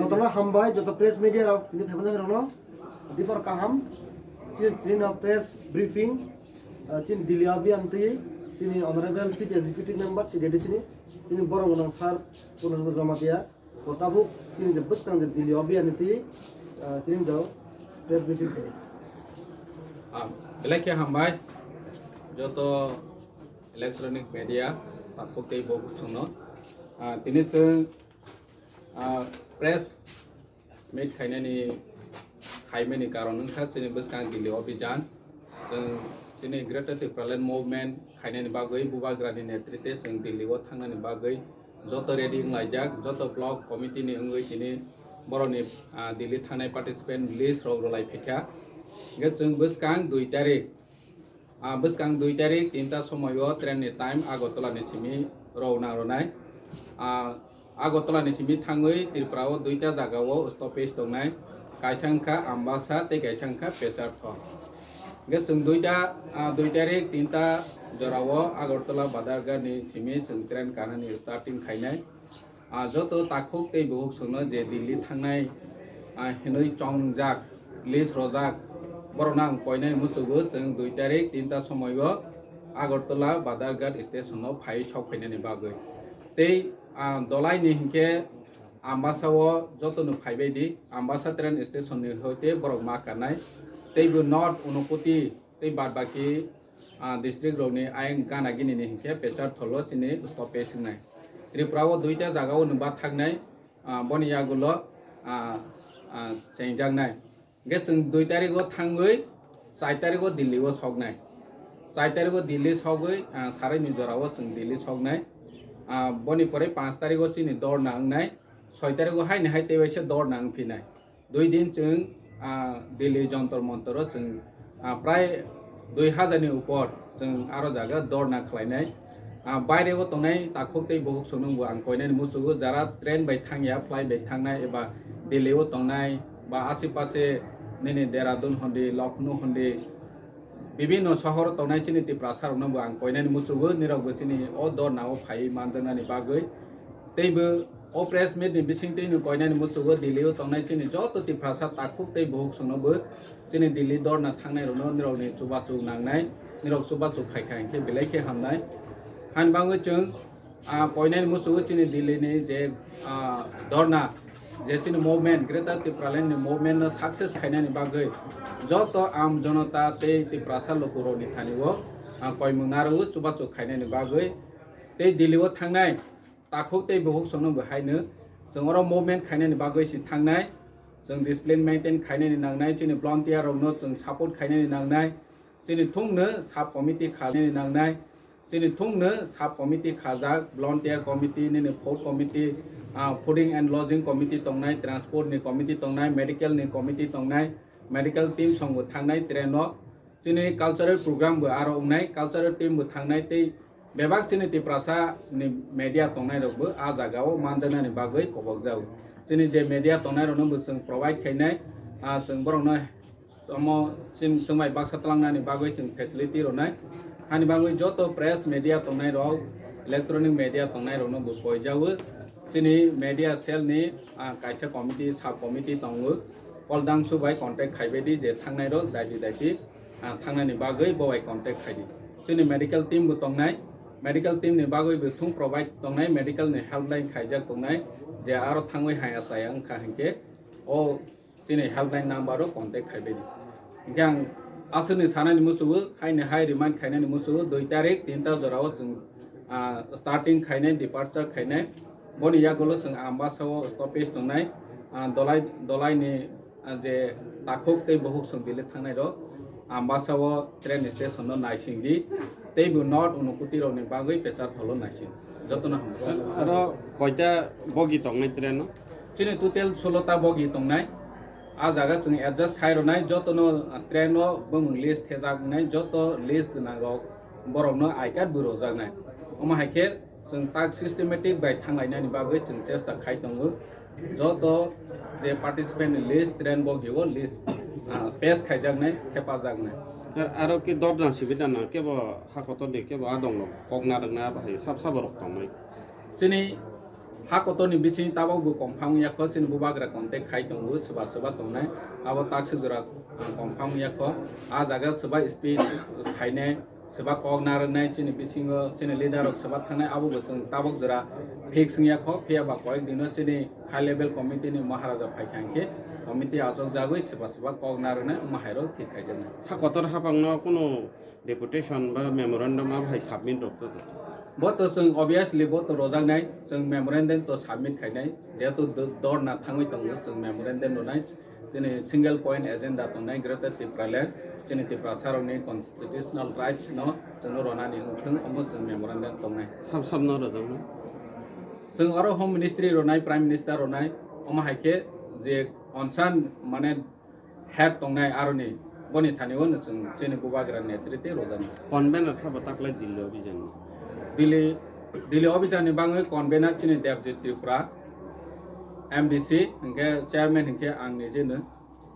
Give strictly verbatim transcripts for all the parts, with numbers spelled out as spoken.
Jotono hambai, joto press media rok tini phaimani rokno dibor kaham. Chini tini no press briefing, ah, chini Delhi abhiyan twi chini Honorable Chief Executive Member T D D C ni chini borok gwnang sir Purna Chandra Jamatia. Bo tabuk chini je bwskang je Delhi abhiyan twi, ah, tini jo press briefing khaidi. Ah, belai khe hambai joto electronic media takhuk tei bo bwswkno. Ah, tini chwng, ah, press meet khainani, khaimani karon wngkha chini bwskang Delhi abhiyan. Chwng chini Greater Tipraland Movement khainani bagwi Bubagrani netritwe chwng Delhi o thangnani bagwi joto ready wnglaijak, joto block committee ni wngwi tini borokni, ah, Delhi thangnai participant list rok rwlai phaikha. Hwnkhe chwng bwskang dui tarik, ah, bwskang dui tarik tinta somoio train ni time Agartala ni simi rwna rwnai. Ah, Agartala ni simi thangwi Tripura o duita jaga o stoppage tongnai, kaisa wngkha Ambasa tei kaisa wngkha Pecharthal. Hwnkhe chwng duita, ah, dui tarik tinta jora o Agartala Badarghat ni simi chwng train kanani starting khainai. Ah, joto takhuk tei bukhuk songno je Delhi thangnai, ah, hinwi chongjak, list rojak, borokno ang koinai muchugo chwng dui tarik tinta somoio Agartala Badarghat station o phai sok phainani bagwi. Tei, ah, dolai ni hinkhe Ambasa o jotono phaibai di, Ambasa train station ni hoite borok ma kanai. Tei bo North Unakoti tei bad baki, ah, district rokni ayang gana gini ni hinkhe Pecharthal o chini stoppage wngnai. Tripura o duita jaga o nwng bathaknai, ah, boni yagulo, ah, ah, chengjaknai. Hwnkhe chwng dui tarik o thangwi char tarik o Delhi o soknai. Char tarik o Delhi sogwi, ah, sarai ni jora o chwng Delhi soknai. Ah, boni pore panch tarik o chini dorna wngnai. Soi tarik o haini hai tei waisa dorna wngphinai. Dui din chwng, ah, Delhi Jantar Mantar o chwng, ah, prai dui hajar ni upor chwng aro jaga dorna khlainai. Ah, baire o tongnai takhuk tei bukhuk songno bo ang koinani muchugo, jara train bai thangya, flight bai thangnai eba Delhi o tongnai ba asipase nini Dehradun hondi, Lucknow hondi, bibinno sohor tongnai chini Tiprasa rokno bo ang koinani muchugo, nirok bo chini o dorna o phaiwi manjaknani bagwi. Tei bo o press meet ni bisingtwi no koinani muchugo Delhi o tongnai chini joto Tiprasa takhuk tei bukhuk songno bo chini Delhi dorna thangnai rokno nirok ni chubachu nangnai, nirok chubachu khaikha hinkhe belai khe hamnai. Hani bagwi chwng, ah, koinani muchugo chini Delhi ni je, ah, dorna, je chini movement, Greater Tipraland ni movement no success khainani bagwi joto am jonota tei Tiprasa lukurok ni thani o, ah, koimung narwo chubachu khainani bagwi tei Delhi o thangnai takhuk tei bukhuk songno bo haino chwng oro movement khainani bagwi se thangnai, chwng discipline maintain khainani nangnai, chini volunteer rokno chwng support khainani nangnai, chini thungno sub committee khainani nangnai, chini thungno sub committee khajak, volunteer committee, nini food committee, ah, fooding and lodging committee tongnai, transport ni committee tongnai, medical ni committee tongnai, medical team songbo thangnai train o, chini cultural program bo aro wngnai, cultural team bo thangnai tei bebak chini Tiprasa ni media tongnai rok bo a jaga o manjaknani bagwi kobokjak. Chini je media tongnai rokno bo chwng provide khainai, ah, chwng borokno omo chwng chwngbai baksa twlangnani bagwi chwng facility rwnai. Hani bagwi joto press media tongnai rok, electronic media tongnai rokno bo koijago. Chini media cell ni, ah, kaisa committee, sub committee tongo. Koldangsu bai contact khaibai di je thangnai rok daiti daiti, ah, thangnani bagwi bo bai contact khai di. Chini medical team bo tongnai, medical team ni bagwi bo thung provide tongnai, medical ni helpline khaijak tongnai, je aro thangwi haya chaya wngkha hinkhe o chini helpline number o contact khaibai di. Hinkhe ang aswkni sanani muchugo, haini hai remind khainani muchugo, dui tarik tinta jora o chwng, ah, starting khainai, departure khainai. Boni yagulo chwng Ambasa o stoppage tongnai, ah, dolai, dolai ni, ah, je takhuk tei bukhuk chwng Delhi thangnai rok Ambasa o train station no naising di, tei bo North Unakoti rok ni bagwi Pecharthal o naising. Jotono hamjak. Aro koita bogi tongnai train o? Chini total solo ta bogi tongnai. A jaga chwng adjust khai rwnai, jotono, ah, train o bumung list thejak wngnai, joto list gwnang rok borokno I card bo rwjaknai. Omo hai khe chwng tak systematic bai thanglainani bagwi chwng chesta khai tongo. Joto je participant ni list, train bogi o list, ah, pass khaijaknai, thepajaknai. Ar, aro khe dorna sibidana kebo hakotor ni kebo adong rok kok narwkna bahai sab sabo rok tongnai. Chini Ha kotorni bising tabok bo confirm yakho, chini bubagra contact khai tongo, swba swba tongnai, abo takswk jora, ah, confirm yakho. Ah jaga swba speech khainai, swba kok narwknai, chini bisingo chini leader rok swba thangnai, abo bo chwng tabok jora fix wngya kho, phiya ba koyek dino chini high level committee ni Maharaja phaikha hinkhe committee achok jagwi swba swba kok narwknai, omo hai rok thik khaijaknai. Ha kotor hapangno kunu deputation ba memorandum abo hai submit rok to. Bo to chwng obviously bo to rojaknai, chwng memorandum to submit khainai, jehetu do-, dorna thangwi tongo, chwng memorandum rwnai. Chini single point agenda tongnai Greater Tipraland, chini Tiprasarokni constitutional rights no chwngno ronani wngthung, omo chwng memorandum tongnai. Sab sab no rwjaknai. Chwng oro Home Ministry ronai, Prime Minister ronai, omo hai khe je concern mane head tongnai aroni, boni thani o chwng chini bubagra netrite rojani. Convener sabo taklai Delhi obijan ni. Delhi, Delhi obijan ni bangwi convener chini Debjit Tripura, M D C, hinkhe chairman hinkhe ang nijeno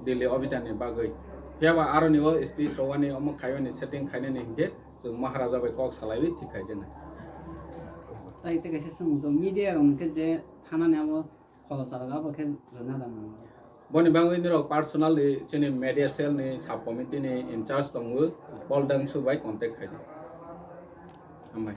Delhi obijan ni bagwi. Phiya ba aroni o speech rowani omo khaiwani setting khainani hinkhe chwng Maharaja bai kok salaiwi thik khaijaknai. Tai tei kaisa swngmung tongo, media rok hinkhe je thanani abo khoroksa rok abo khe rwna da nang. Boni bagwi nirok personally chini media cell ni sub committee ni in charge tongo, Paul Dangsu bai contact khaidi. Hambai.